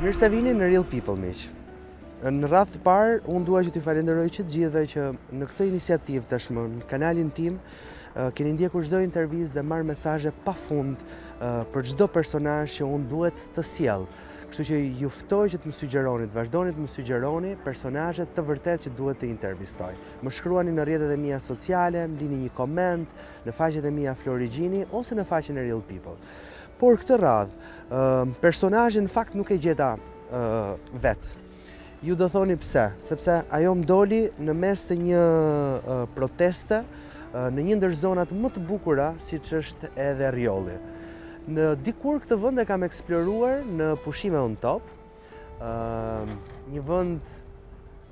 Mirë se vini në Real People, miq. Në radhë të parë, unë dua që t'ju falenderoj që të gjithëve që në këtë iniciativë tashmë, në kanalin tim, keni ndjekur çdo intervistë dhe marrë mesazhe pa fund për çdo personazh që unë duhet të sjell. Kështu që ju ftoj që të më sugjeroni, të vazhdoni të më sugjeroni personazhe të vërtetë që duhet të intervistoj. Më shkruani në rrjetet e mia sociale, më lini një koment në faqet e mia Flori Gjini ose në faqen e Real People. Por këtë radhë, personazhin në fakt nuk e gjeta vetë. Ju do thoni pse? Sepse ajo më doli në mes të një proteste në një ndër zonat më të bukura siç është edhe Rrjolli. Në dikur këtë vend e kam eksploruar në pushime on top, një vend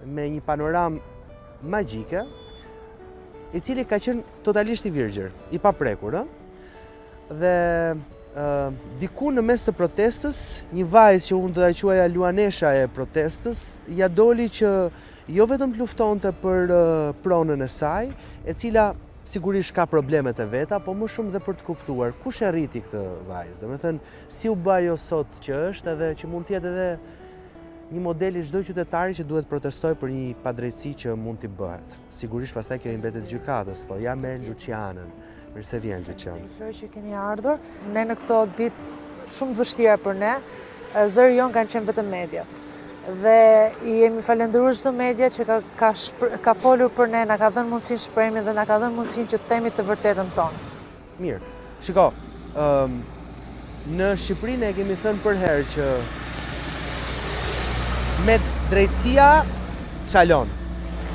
me një panoramë magjike, i cili ka qenë totalisht i virgjër, i paprekur, ë? Dhe diku në mes të protestës, një vajzë që unë do ta quaja luanesha e protestës, ia doli që jo vetëm të luftonte për pronën e saj, e cila sigurisht ka problemet e veta, po më shumë dhe për të kuptuar kush e rriti këtë vajzë. Domethënë, si u bë ajo sot që është edhe që mund të jetë edhe një model i çdo qytetari që duhet protestojë për një padrejtësi që mund t'i bëhet. Sigurisht pastaj kjo i mbetet gjykatës, po jam me Lucianën. Mirë se vjen, Luciana. Mirë që keni ardhur. Ne në këto ditë shumë të vështira për ne, zëri jonë kanë qenë vetëm mediat. Dhe i jemi falenderuar çdo media që ka, ka, ka folur për ne, na ka dhënë mundësinë shprehemi dhe na ka dhënë mundësinë që të themi të vërtetën tonë. Mirë. Shiko, ëm në Shqipëri ne e kemi thënë përherë që me drejtësia çalon.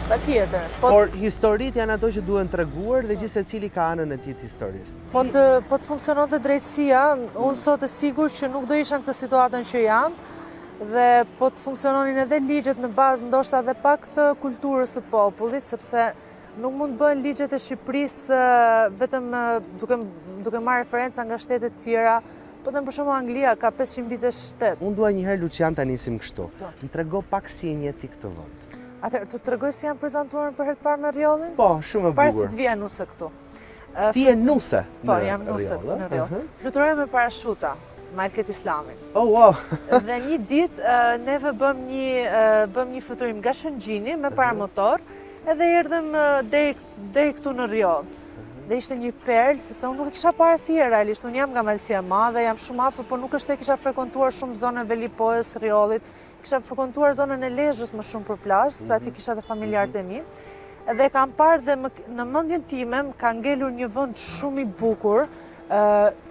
Patjetër. Po Por historitë janë ato që duhen treguar dhe gjithsecili ka anën e tij të historisë. Po të po të funksiononte drejtësia, unë sot e sigurt që nuk do isha në këtë situatën që jam dhe po të funksiononin edhe ligjet në bazë ndoshta edhe pak të kulturës së popullit, sepse Nuk mund të bëhen ligjet e Shqipërisë vetëm duke duke marrë referenca nga shtete të tjera. Po them për shembull Anglia ka 500 vite shtet. Unë dua një herë Lucian ta nisim kështu. Po. Më trego pak si e njeh ti këtë vend. Atëherë, të tregoj si jam prezantuar për herë të parë me Rrjollin? Po, shumë e bukur. Para se të vija nuse këtu. Ti je nuse po, në jam nuse në Rrjoll. Fluturoja me parashuta. Malket Islami. Oh, wow. dhe një ditë neve bëmë një bëmë një fluturim nga Shëngjini me paramotor, edhe erdhëm deri deri këtu në Rrjoll. Dhe ishte një perlë, sepse unë nuk e kisha parë asnjëherë realisht. Unë jam nga Malësia e Madhe, jam shumë afër, por nuk është se kisha frekuentuar shumë zonën e Velipojës, Rrjollit. Kisha frekuentuar zonën e Lezhës më shumë për plazh, sepse aty mhm. kisha dhe familjarët e mi. Dhe kam parë dhe më, në mendjen time më ka ngelur një vend shumë i bukur,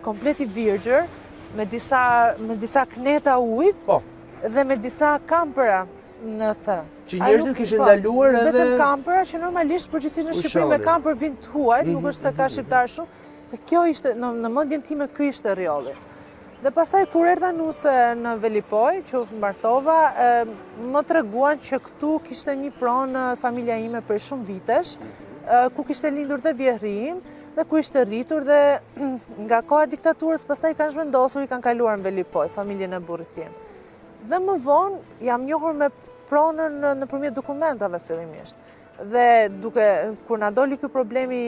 komplet i virgjër, me disa, me disa këneta ujë po. dhe me disa kampera në të. Që njerëzit kishin po, ndaluar edhe... Vetëm kampera që normalisht përgjithësisht në Shqipëri me kamper vijnë të huajt, nuk mhm, është se ka mhm, shqiptarë mhm. shumë. Dhe kjo ishte, në, në mendjen time, ky ishte Rrjolli. Dhe pastaj kur erdha nuse në Velipojë, që u martova, më treguan që këtu kishte një pronë familja ime prej shumë vitesh, ku kishte lindur dhe vjehrri im, dhe ku ishte rritur dhe nga koha e diktaturës pastaj i kanë zhvendosur, i kanë kaluar në Velipojë, familjen e burrit tim. Dhe më vonë jam njohur me pronën nëpërmjet dokumentave fillimisht. Dhe duke, kur na doli ky problemi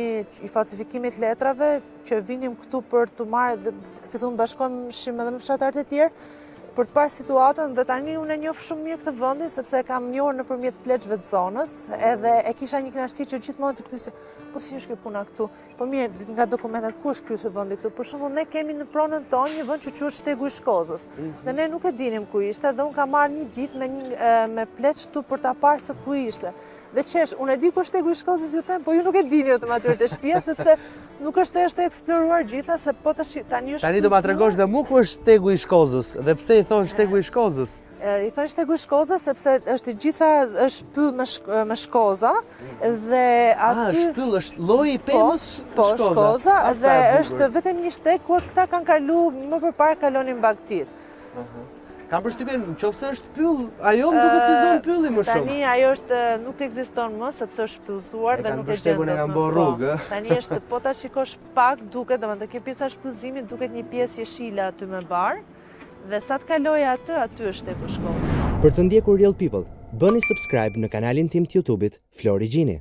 i falsifikimit letrave, që vinim këtu për të marrë dhe filluam bashkoheshim edhe me fshatarët e tjerë, për të parë situatën dhe tani unë e njoh shumë mirë këtë vendin sepse e kam njohur nëpërmjet pleqve të zonës, edhe e kisha një kënaqësi që gjithmonë të pyesja, Po si është kjo puna këtu? Po mirë, nga dokumentat ku është ky vendi këtu? Për shembull, ne kemi në pronën tonë një vend që quhet Shtegu i Shkozës. Mm -hmm. Dhe ne nuk e dinim ku ishte dhe unë kam marrë një ditë me një me pleq këtu për ta parë se ku ishte. Dhe qesh, unë e di ku është Shtegu i Shkozës, ju them, po ju nuk e dini vetëm aty te shtëpia sepse nuk është është e eksploruar gjitha se po tash tani është Tani do ma tregosh dhe mu ku është Shtegu i Shkozës dhe pse i thonë Shtegu i Shkozës. I thonë shtegu i Shkozës sepse është e gjitha është pyll me me shkoza dhe ah, aty Ah, është pyll, është lloji i po, pemës po, shkoza. Po, shkoza dhe është vetëm një shteg ku këta kanë kalu më përpara kalonin bagëtitë. Kam përshtypjen, në qoftë se është pyll, ajo më duket si zonë pylli më shumë. Tani ajo është nuk ekziston më sepse është shpyllëzuar dhe nuk e gjen dot. E kanë bërë rrugë. Po, tani është po ta shikosh pak duket, domethënë kjo pjesa e shpyllëzimit duket një pjesë jeshile aty me bar. Dhe sa të kaloje aty, aty është shtegu i Shkozës. Për të ndjekur Real People, bëni subscribe në kanalin tim të YouTube-it, Flori Gjini.